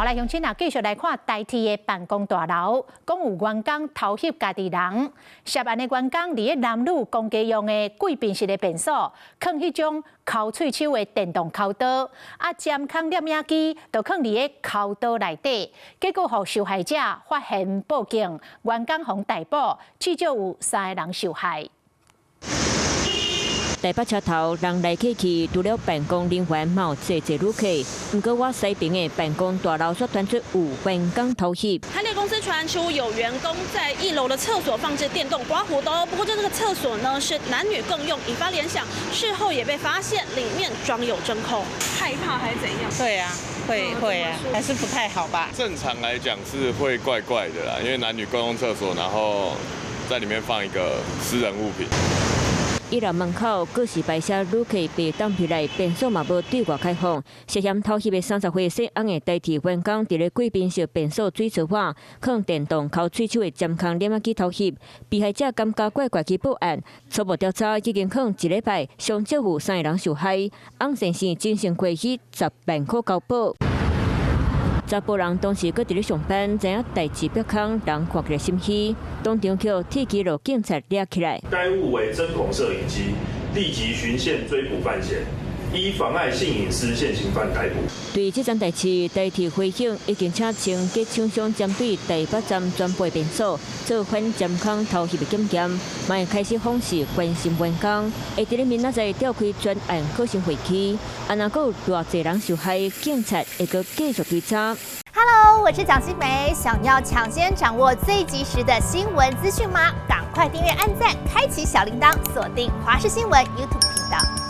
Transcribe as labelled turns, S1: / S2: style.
S1: 好來，鄉親啊，繼續來看台鐵的辦公大樓，講有員工偷翕家己人。涉案的員工佇咧男女公家用的貴賓室的便所，囥彼種摳喙鬚的電動剾刀，啊，針孔攝影機就囥佇咧剾刀內底，結果予受害者發現報警，員工予逮捕，至少有三个人受害。
S2: 台北車頭人來客去，除了辦公人員，嘛有濟濟旅客。毋過我西邊的辦公大樓卻傳出有員工偷翕。
S3: 台鐵公司傳出有員工在一樓的廁所放置電動刮鬍刀，不過這個廁所呢是男女共用，引發聯想。事後也被發現裡面裝有針孔，害怕還是怎樣？
S4: 對啊，會會啊，還是不太好吧？
S5: 正常來講是會怪怪的啦，因為男女共用廁所，然後在裡面放一個私人物品。
S2: 一樓門口閣是擺設旅客被擋起來，便所嘛無對外開放。涉嫌偷翕的30歲姓翁的台鐵員工，佇咧貴賓室便所水槽外，囥電動摳喙鬚的針孔攝影機偷翕。被害者感覺怪怪去報案，初步調查已經囥一禮拜，上少有三個人受害。翁先生精神過去10萬塊交保。查埔人當時閣佇咧上班，知影代誌煏空，人看起來心虛，當場予鐵支路警察掠起來。
S6: 該物為針孔攝影機，立即循線追捕犯嫌，依妨礙性隱私現行犯逮捕。
S2: 對這樁代誌，台鐵回應已經請清潔廠商針對台北站全部便所做反針孔偷翕的檢驗，嘛會開始訪視關心員工。會佇咧明仔載召開專案考審會議，啊，若閣有偌濟人受害，警察會閣繼續追查。
S7: Hello，我是蔣新梅，想要搶先掌握最及時的新聞資訊嗎？趕快訂閱、按讚、開啟小鈴鐺，鎖定華視新聞 YouTube 頻道。